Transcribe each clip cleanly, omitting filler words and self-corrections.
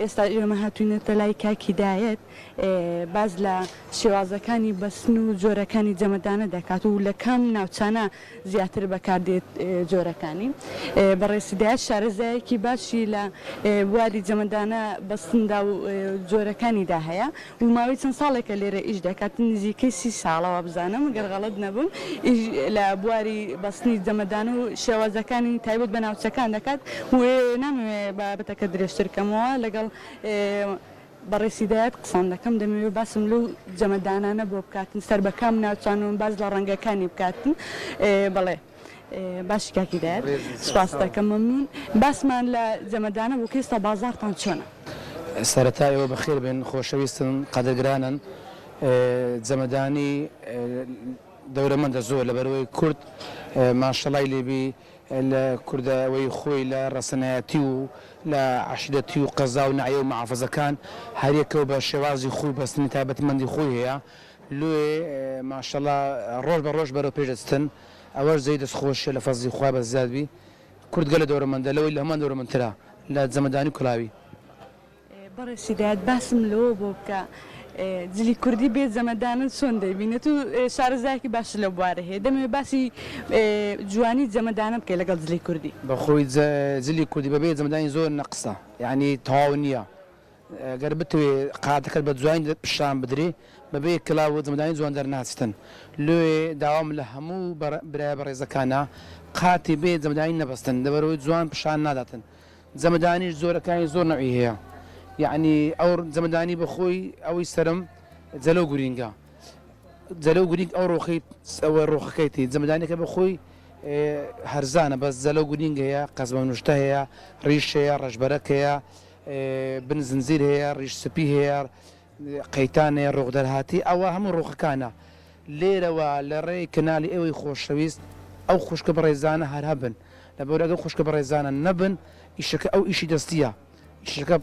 ئێستا ئێمە هاتوینەتە لای کاک هیدایەت باس لە شێوازەکانی بەستن و جۆرەکانی جەمەدانە دەکات و لە کام ناوچانە زیاتر بەکاردێت جۆرەکانی. بەڕێز هیدایەت شارەزایەکی باشی لە بواری جەمەدانە بەستندا و جۆرەکانیدا هەیە و ماوەی چەند ساڵێکە لێرە ئیش دەکات نزیکەی 30 ساڵە وابزانم گەر غەڵەت نەبم ئیش لە بواری بەستنی جەمەدانە و شێوازەکانی تایبەت بە ناوچەکان دەکات و نامەوێ بابەتەکە درێژتر کەمەوە لەگەڵ بەڕێز هیدایەت قسان دەکەم دەمەوێ باسم لەو جەمەدانانە بۆ بکاتن سەر بە کام ناوچان و باس لە ڕەنگەکانی بکاتن بەڵێ باشی کاک هیدایەت سوپاست دەکەم مەمنون باسمان لە جەمەدانە بوو کە ئێستا بازاڕتان چۆنە؟ سەرەتا ئێوە بەخێر بێن خۆشەویستن قەدرگرانن جەمەدانی دەورەمەندە زۆر لەبەرئەوەی کورد ماشەڵای لێبی لە کوردەوەی خۆی لە ڕەسەنایەتی و لە عەشیرەتی و قەزا و ناحیە و محافزەکان هەریەکەو بە شێوازی خۆی بەستنی تایبەتمەندی خۆی هەیە لۆیێ ماشەڵا ڕۆژ بە ڕۆژ بەرەو پێش دەچتن ئەوەش جێی دەست خۆشیە لە فەزڵی خوا بەس زیاد بی کورد گەلە دەورەمەندە لەوەی لە هەمووان دەورەمەندترە لە جەمەدانی و کڵاوی. بەڕێز هیدایەت باسم لەوە بۆ بکە جلی کوردی بێ جەمەدانە چۆن دەیبینێت و شارەزایەکی باشت لەو بوارە هەیە دەمەوێت باسی جوانی جەمەدانە بکەی لەگەڵ جلی کوردی. بەخۆی جلی کوردی بەبێ جەمەدانی زۆر نەقسە یانی تەواو نیە گەر بتەوێ قاتەکەت بە جوانی پیشان بدرێ بەبێ کلاو و جەمەدانی جوان دەرناچتن لۆیێ داوام لە هەموو برایە بەڕێزەکانە قاتی بێ جەمەدانی نەبەستن لەبەرئەوەی جوان پیشان ناداتن جەمەدانیش جۆرەکانی زۆر نەوعی هەیە یەعنی ئەو جەمەدانی بەخۆی ئەوەی سەرم جەلەو گورینگە جەلەو گورینگ ئەو ڕۆخەی ئەوە ڕۆخەکەیتی جەمەدانەکە بەخۆی هەرزانە بەس جەلەو گورینگ هەیە قەزمە نوشتە هەیە ڕیش هەیە ڕەشبەرەک هەیە بن زنجیر هەیە ڕیش سپی هەیە قەیتان هەیە ڕۆخ دەرهاتی ئەوە هەموو ڕۆخەکانە لێرەوە لە ڕێی کەنالی ئێوەی خۆشەویست ئەو خوشکە بەڕێزانە هەر هەبن لەبەر ئەگەر خوشکە بەڕێزانە نەبن ئیشەکە ئەو ئیشی دەستیە ئیشەکە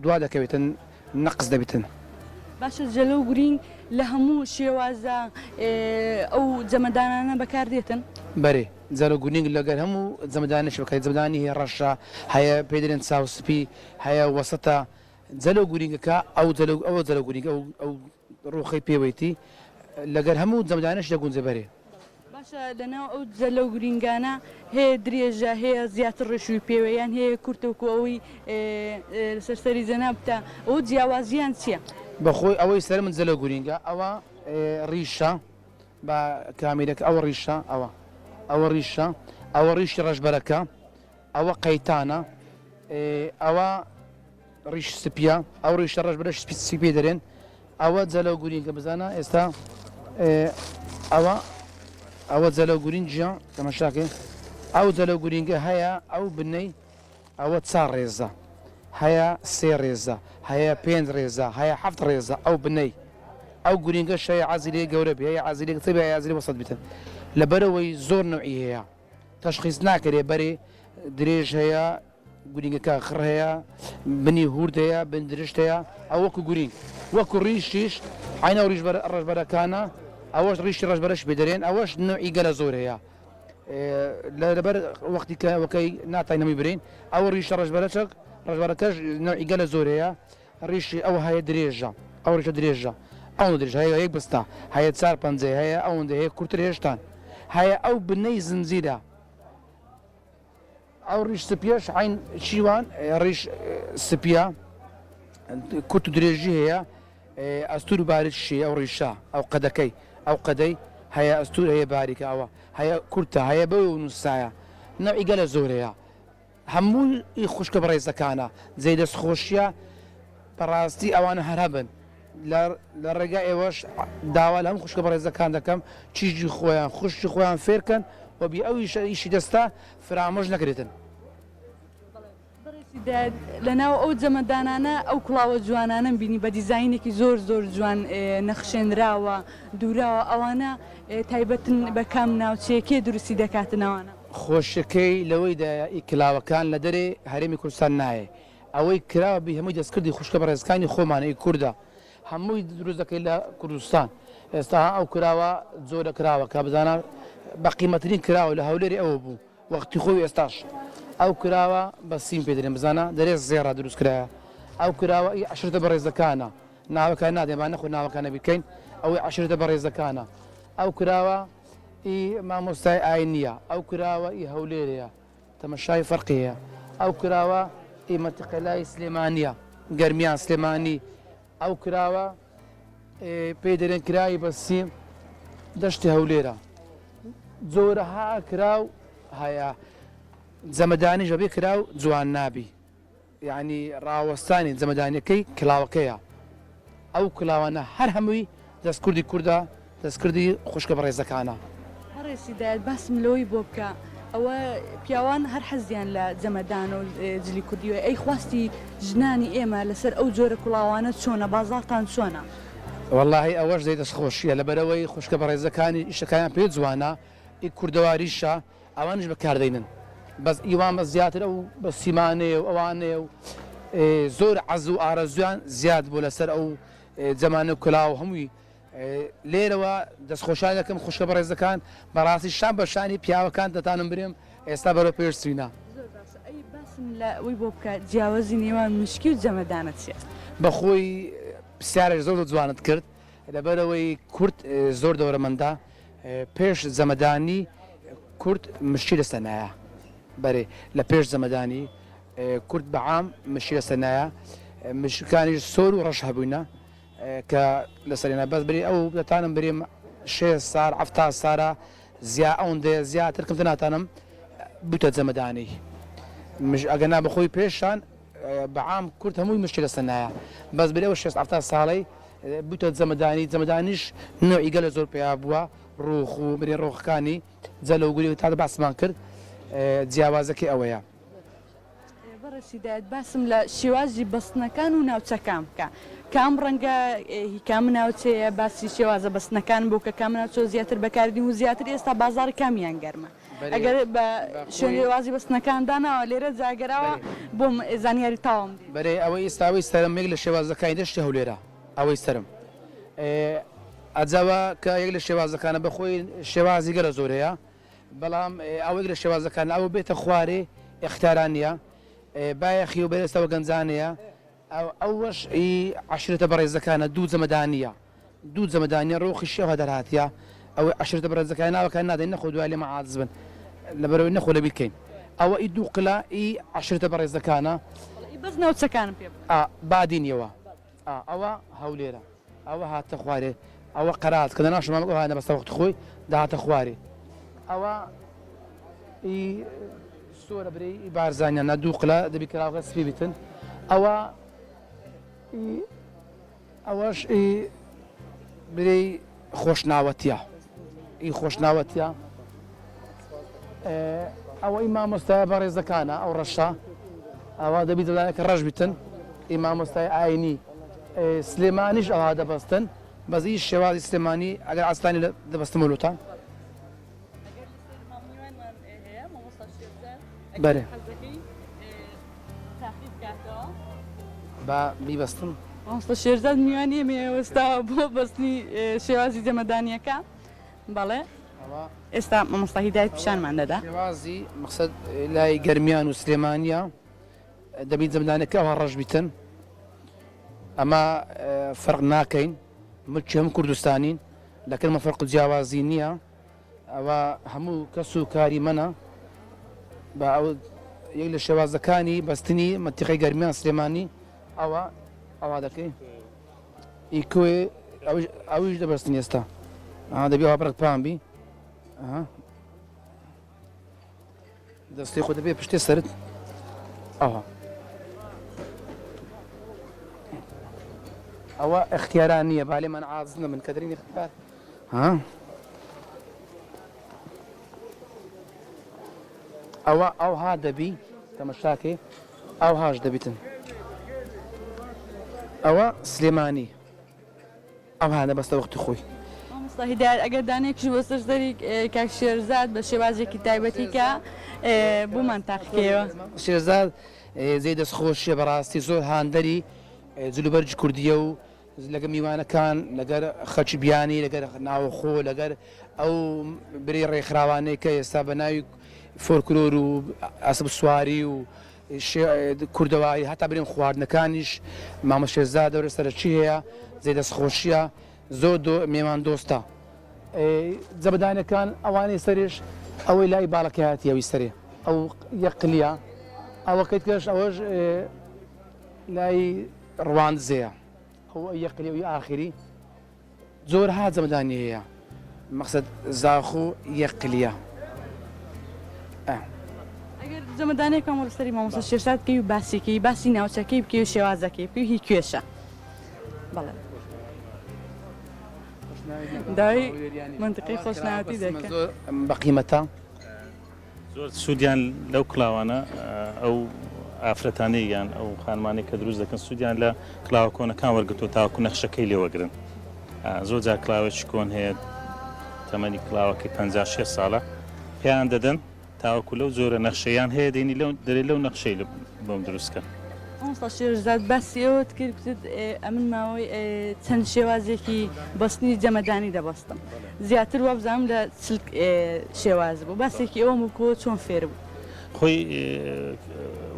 دوا دەکەوێتن نەقس دەبیتن. باشە جەلە و گرینگ لە هەموو شێوازە ئەو جەمەدانانە بەکار دێتن؟ بەرێ جەلە و گرینگ لەگەر هەموو جەمەدانێکی بەکار جەمەدانی هەیە ڕەشە هەیە پێی دەرێن چاو سپی هەیە وەسەتە جەلە و گرینگەکە ئەو جەلە ئەوە جەلە و گرینگ ئەو ئەو ڕوخەی پێوەیتی لەگەر هەموو جەمدانەش دەگونجێ بەرێ. باشە لەناو ئەو جەلە و گرینگانە هەیە درێژە هەیە زیاتر ڕێشووی پێوە یان هەیە کورتە وەکو ئەوەی لەسەر سەری جەنابتە ئەوە جیاوازیان چیە؟ بەخۆی ئەوەی سەر من جەلە و گرینگە ئەوە ڕیشە بە کامیرەکە ئەوە ڕیشە ئەوە ئەوە ڕیشە ئەوە ڕیشی ڕەشبەرەکە ئەوە قەیتانە ئەوە ڕیش سپیە ئەو ڕیشە ڕەش بەرەش سپی سپی پێ دەرێن ئەوە جەلە و گورینکە بزانە ئێستا ئەوە ئەوە جەلە و گورینجە تەمەشاکەی ئەو جەلە و گورینگە هەیە ئەو بنەی ئەوە چا ڕێزە هەیە سێ ڕێزە هەیە پێنج ڕێزە هەیە حەفت ڕێزە ئەو بنەی ئەو گورینگە شەیە عەزیلێ گەورە بێ هەیە عەزیلێک تر بێ هەیە عەزیلێ وەسەت بیتن لەبەرەوەی زۆر نەوعی هەیە تەشخیس ناکرێ بەرێ درێژ هەیە گورینگەکە خڕ هەیە بنی هورد هەیە بن درشت هەیە ئەو وەکو گورینگ وەکو ڕیشیش عەین ئەو ڕیش ڕەشبەرەکانە ئەوەش ڕیشی ڕەشبەرەش پێ دەرێن ئەوەش نەوعی گەلە زۆر هەیە لەبەر وەختی کە وەکەی ناتاین هەمووی برین ئەو ڕیشە ڕەشبەرەچەک ڕەشبەرەکەش نەوعی گەلە زۆر هەیە ڕیشی ئەو هەیە درێژە ئەو ڕیشە درێژە ئەوەندە درێژ هەیە یەک بستە هەیە چار پەنجەی هەیە ئەوەندە هەیە کورتر هێشتان هەیە ئەو بنەی زنجیرە ئەو ڕیش سپیەش عەین چیوان ڕیش سپیە کورت و درێژی هەیە ئەستور و باریکشی ئەو ڕیشە ئەو قەدەکەی ئەو قەدەی هەیە ئەستور هەیە باریکە ئەوە هەیە کورتە هەیە بەو نووسایە نەوعی گەلە زۆر هەیە هەموو ی خوشکە بەڕێزەکانە جێی دەست خۆشیە بەڕاستی ئەوانە هەر هەبن لە لە ڕێگای ئێوەش داوا لە هەموو خوشکە بەڕێزەکان دەکەم چیژی خۆیان خوشکی خۆیان فێرکەن و بی ئەو ئیشە ئیشی دەستە فرامۆش نەکرێتن. بەڕێز هیدایەت لەناو ئەو جەمەدانانە ئەو کوڵاوە جوانانەم بینی بە دیزاینێکی زۆر زۆر جوان نەخشێنراوە دووراوە ئەوانە تایبەتن بە کام ناوچەیە کێ دروستی دەکاتن ئەوانە؟ خۆشیەکەی لەوەیدایە ئی کلاوەکان لە دەرێ هەرێمی کوردستان نایێ ئەوەی کراوە بی هەمووی دەستکردی خوشکە بەڕێزکانی خۆمانە ئی کوردە هەمووی دروست دەکەی لە کوردستان ئێستا ئەو کراوە جۆرە کراوەکە بزانە بە قیمەترین کراوە لە هەولێری ئەوە بوو وەختی خۆی ئێستاش ئەو کراوە بە سیم پێ دەرێن بزانە دەرێ زێڕە دروست کرایە. ئەو کراوە ئی عەشرەتە بەڕێزەکانە ناوەکان نادەین با نەخۆ ناوەکان نەبیکەین ئەوەی عەشرەتە بەڕێزەکانە ئەو کراوە ئی مامۆستای ئاینیە ئەو کراوە ئی هەولێرەیە تەمەشای فەرقی هەیە ئەو کراوە ئی مەنتیقەی لای سلێمانیە گەرمیان سلێمانی ئەو کراوە پێی دەرێن کراوی بەسیم دەشتی هەولێرە جۆرەها کراو هەیە جەمەدانیش بەبێ کراو جوان نابی یانی ڕاوەستانی جەمەدانیەکەی کلاوەکەیە ئەو کلاوانە هەر هەمووی دەستکردی کوردە دەستکردی خوشکە بەڕێزەکانە. بەڕێز هیدایەت باسم لەوەی بۆ بکە ئەوە پیاوان هەر حەزیان لە جەمەدانە و جلی کوردی وە ئەی خواستی ژنانی ئێمە لەسەر ئەو جۆرە کوڵاوانە چۆنە بازاڕتان چۆنە؟ وەڵاهی ئەوەش جێی دەستخۆشیە لەبەرئەوەی خوشکە بەڕێزەکانی ئیشەکانیان پێ جوانە ئی کوردەواریشە ئەوانیش بەکاردەینن بەس ئیوان بەس زیاتر ئەو بە سیمانەیە و ئەوانەیە و زۆر عەز و ئارەزویان زیاد بوو لەسەر ئەو جەمانە و کلاو هەمووی لێرەوە دەستخۆشیان دەکەم خوشکە بەڕێزەکان بەڕاستی شان بە شانی پیاوەکان دەتانم برێم ئێستا بەرەو پێش چوینە. زۆر باشە ئەی باسم لە ئەوەی بۆ بکە جیاوازی نێوان مشکی و جەمەدانە چیە؟ بەخۆی پرسیارێک زۆر زۆر جوانت کرد لەبەرئەوەی کورد زۆر دەورەمەندە پێش جەمەدانی کورد مشکی لەسەر نایە بەرێ لە پێش جەمەدانی کورد بەعام مشکی لەسەر نایە مشکانیش سۆر و ڕەش هەبووینە کە لەسەرێنە بەس بری ئەو دەتانم بریم شێ سار عفتا سارە زیا ئەوەندەیە زیاتر کەمتر ناتانم بوتە جەمەدانی مش ئەگەر نا بەخۆی پێشان بەعام کورد هەمووی مشکی لەسەر نایە بەس بری ئەو شێست عفتا ساڵەی بوتە جەمەدانی جەمەدانیش نوعی گەلە زۆر پیا بووە ڕوخ و بری ڕۆخەکانی جەلە و گوری تا باسمان کرد جیاوازەکەی ئەوەیە. بەڕێز هیدایەت باسم لە شێوازی بەستنەکان و ناوچەکان بکە کام ڕەنگە هی کام ناوچەیە باسی شێوازە بەستنەکان بۆ کە کام ناوچە زیاتر بەکاردین و زیاتر ئێستا بازاڕی کامیان گەرمە ئەگەر بە شێوازی بەستنەکان داناوە لێرە جاگەراوە بۆم زانیاری تەواوم دێت. بەرێ ئەوەی ئیستا ئەوەی سەرم یەک لە شێوازەکانی دەشتی هەولێرە ئەوەی سەرم ئەجاوە کە یەک لە شێوازەکانە بەخۆی شێوازی گەلە زۆر هەیە بەڵام ئەوەی لە شێوازەکان ئەوە بێتە خوارێ ئیختیاران نیە بایەخی و بەرێستەوە گەنجانەیە ئەوەش ئی عەشرەتە بەڕێزەکانە دوو جەمەدانیە دوو جەمەدانیە ڕۆخی شێوە دەرهاتیە ئەوەی عەشرەتە بەڕێزەکان ناوەکان نادەین نەخۆ دوای لێمە عاجز بن لەبەرەوەی نەخۆ لەبیر کەین ئەوە ئی دوو قلە ئی عەشرەتە بەڕێزەکانە بەس ناوچەکانم پێ بڵێ بادینیەوە ئەوە هەولێرە. ئەوە هاتە خوارێ ئەوە قەرات کە دەنا شمامک ئەوها نەبەستە وەختی خۆی دەهاتە خوارێ ئەوە ئی سۆرە برێ ئی بارزانیان نا دوو قلە دەبی کراوەکە سپی بیتن ئەوە ئی ئەوەش ئی برێی خۆشناوەتیە ئی خۆشناوەتیە ئەوە ئی مامۆستایە بەڕێزەکانە ئەو ڕەشە ئەوە دەبی دەزانێت کە ڕەش بیتن ئی مامۆستای ئاینی سلێمانیش ئەوها دەبەستن بەس ئی شێوازی سلێمانی ئەگەر ئاسانی دەبەستمەوە لۆتان بەرێ با بیبەستم. مامۆستا شێرزاد میوانی ئێمەیە وەستا بۆ بەستنی شێوازی جەمەدانیەکە بەڵێ ئێستا مامۆستا هیدایەت پیشانمان دەدا. شێوازی مەقسەد لای گەرمیان و سلێمانیە دەبی جەمدانەکە ئەوها ڕەش بیتن ئەمە فەرق ناکەین ملکی هەموو کوردستانین لەکەمە فەرق و جیاوازی نییە ئەوە هەموو کەس و کاری منە بە ئەو یەک لە شێوازەکانی بەستنی مەنتیقەی گەرمیان سلێمانی ئەوە ئەوا دەکەی ئی کوێ ئەویش دەبەستن ئێستا دەبی ئەوە بڕک پان بی دەستی خۆ دەبێ پشتێ سەرت ئەوە ئەوە اختیاران نییە با لێمان عاجز نەبن کە دەرین اختیار ها ئەوە ئەوها دەبی تەمەشاکەی ئەوهاش دەبیتن ئەوە سلێمانی ئەوانە بەستە وەختی خۆی. مامۆستا هیدایەت ئەگەر دانەیەکیش بۆ سەر سەری کاک شێرزاد بە شێوازێکی تایبەتی کە بۆمان تاقیکەیەوە. شێرزاد جێی دەست خۆشیە بەڕاستی زۆر هاندەری جلوبەرگی کوردیە و لەگەر میوانەکان لەگەر خەلکی بیانی لەگەر ناوەخۆ لەگەر ئەو بری ڕێکخراوانەی کە ئێستا بە ناوی فۆلکلۆر و ئەسپ سواری و. کوردەواری هەتا برێم خواردنەکانیش مامە شێرزاد دەورە سەرەکی هەیە جێ دەستخۆشیە زۆر دۆ مێوان دۆستە جەمەدانەکان ئەوانەی سەرێش ئەوەی لای باڵەکایەتی ئەوی سەرێ ئەو یەک قلیە ئەوەکەی کەش ئەوەش لای ڕواندزەیە ئەو یەک قلی ئەوی ئاخری جۆرەها جەمەدانی هەیە مەقسەد زاخۆ یەک قلیە ئە. ئەگەر جەمەدانێکمان بۆ لەسەری مامۆستا شێرزاد بکەی و باسی کەی باسی ناوچەکەی بکەی و شێوازەکەی بکەی هی کوێشە بەڵێ. داوای مەنتقی خۆشناوەتی دەکەن. زۆر بەقیمەتە. زۆر سوودیان لەو کڵاوانە ئەو ئافرەتانەی یان ئەو خانمانەی کە دروست دەکەن سوودیان لە کڵاوە کۆنەکان وەرگتووە تاوەکو نەخشەکەی لێوەگرن زۆر جار کڵاوێکی کۆن هەیە تەمەنی کڵاوەکەی 56 ساڵە پێیان دەدەن تاوەکو لەو جۆرە نەخشەیان هەیە دێنی لەو دەرێ لەو نەخشەی بۆم دروستکە. مامۆستا شێرزاد باسی ئەوەت کرد گوتت ئەمن ماوەی چەند شێوازێکی بەستنی جەمەدانی دەبەستم زیاتر وابزانم لە چل شێواز بوو باسێکی ئەوەم بکەوە چۆن فێر بوو؟ خۆی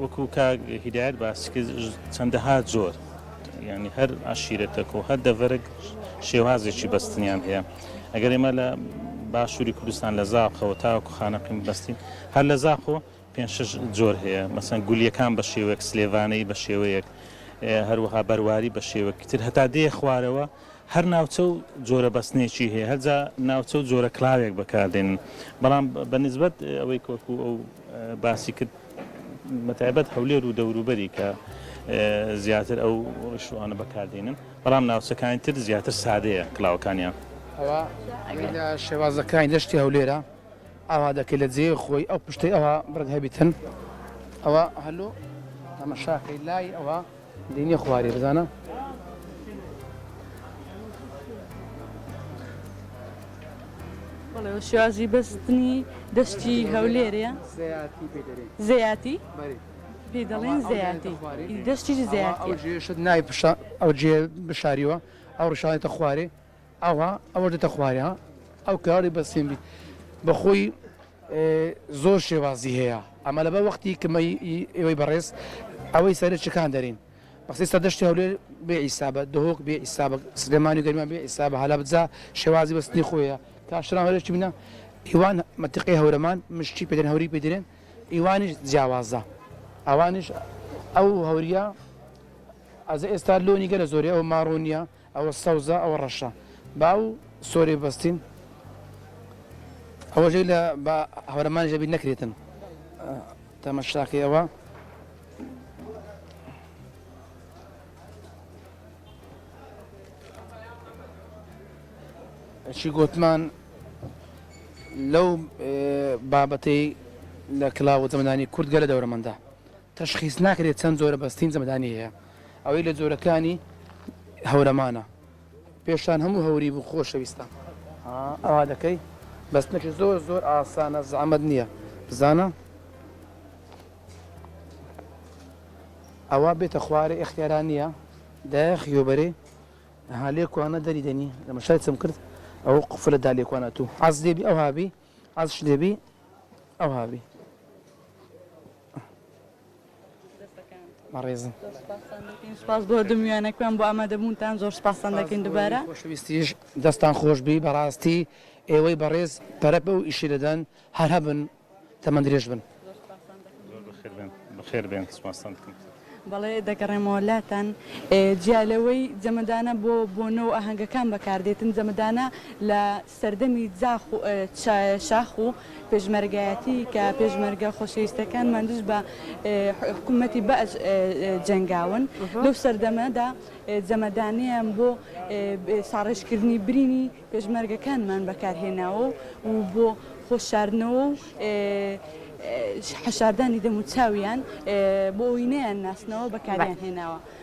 وەکو کاک هیدایەت باسی کرد چەندەها جۆر یعنی هەر عەشیرەتەک و هەر دەڤەرێک شێوازێکی بەستنیان هەیە ئەگەر ئێمە لە باشووری کوردستان لە زاخەوە تاوەکو خانەقین بەستین هەر لە زاخۆ پێنج شەش جۆر هەیە مەسەن گولیەکان بە شێوەیەک سلێڤانەی بە شێوەیەک هەروەها بەرواری بە شێوەکی تر هەتا دێ خوارەوە هەر ناوچە و جۆرە بەستنێکی هەیە هەرجا ناوچە و جۆرە کلاوێک بەکاردێنن بەڵام بە نسبەت ئەوەی کۆکو ئەو باسی کرد بەتایبەت هەولێر و دەوروبەری کە زیاتر ئەو ڕیشوانە بەکاردێنن بەڵام ناوچەکانی تر زیاتر سادەیە کلاوەکانیان. ئەوە لە شێوازەکانی دەشتی هەولێرە. ئاوا دەکەی لە جێی خۆی ئەو پشتەی ئەوها بڕگ هەبیتن ئەوە هەلۆ تەمەشاکەی لای ئەوە دینی خواری بزانە. بەڵێ شێوازی بەستنی دەشتی هەولێرە زەیاتی پێی دەڵێن زەیاتی دەشتی زەیاتی ئەو جێشت نای پشە ئەو جێ بشاریوە ئەو ڕشانێتە خوارێ ئەوها ئەوەش دێتە خوارێ ها ئەو کاری بەسیم بی بەخۆی زۆر شێوازی هەیە ئەمە لەبە وەختی کمەی ئێوەی بەڕێز ئەوەی سەرە چکان دەرین بەقسەی سەردەشتی هەولێر بێ ئیسابە دهۆک بێ ئیسابە سلێمانی و گەرمیان بێ ئیسابە هەلەبجە شێوازی بەستنی خۆیە کاشران هەولێر چی بینە ئیوان مەنتیقەی هەورەمان مشکی پێ دەرێن هەوری پێ دەرێن ئیوانیش جیاوازە ئەوانیش ئەو هەوریە ئەزە ئێستا لۆنی گەلە زۆرێ ئەو ماڕۆنیە ئەوە سەوزە ئەوە ڕەشە باو سۆرێ بەستین ئەوە ژێ لە بە هەورەمانی ژەبی نەکرێتن تەمەشاکەی ئەوە چی گوتمان لەو بابەتەی لە کلااو و جەمەدانی کورد گەلە دەورەمەندە تەشخیس ناکرێت چەند جۆرە بەستین جەمەدانی هەیە ئەوەی لە جۆرەکانی هەورەمانە پێشان هەموو هەوری بوو خۆشەویستان. ئەوا دەکەی بەستنەکی زۆر زۆر ئاسانە زەحمەت نییە بزانە ئەوە بێتە خوارێ ئیختیاران نییە دایە خیۆبەرێ ها لێکوانە دەری دەنی لەمەشای چم کرد ئەوە قفلە دا لێکوانە تو عەز لێبی ئەوها بی عەزش لێبی ئەوها بی. بەڕێزن. زۆر سوپاستان دەکەین سوپاس بۆ هەردوو میوانەکان بۆ ئامادەبوونتان زۆر سوپاستان دەکەین دووبارە. خۆشەویستیش دەستان خۆش بی بەڕاستی ئێوەی بەڕێز پەرە بەو ئیشەی دەدەن هەر هەبن تەمەن درێژ بن. زۆر سوپاستان دەکەم. زۆر بەخێر بێن بەخێر بێن سوپاستان دەکەم. بەڵێ دەگەڕێمەوە لاتان جیا لەوەی جەمەدانە بۆ بۆنە و ئاهەنگەکان بەکاردێتن جەمەدانە لە سەردەمی جاخ و شاخ و پێشمەرگایەتی کە پێشمەرگە خۆشەویستەکانمان دژ بە حکوومەتی بەعس جەنگاون، لەو سەردەمەدا جەمەدانەیان بۆ ساڕێژکردنی برینی پێشمەرگەکانمان بەکارهێناوە و بۆ خۆشاردنەوە و حەشاردانی دەموچاویان بۆ ئەوەی نەیانناسنەوە بەکاریان هێناوە.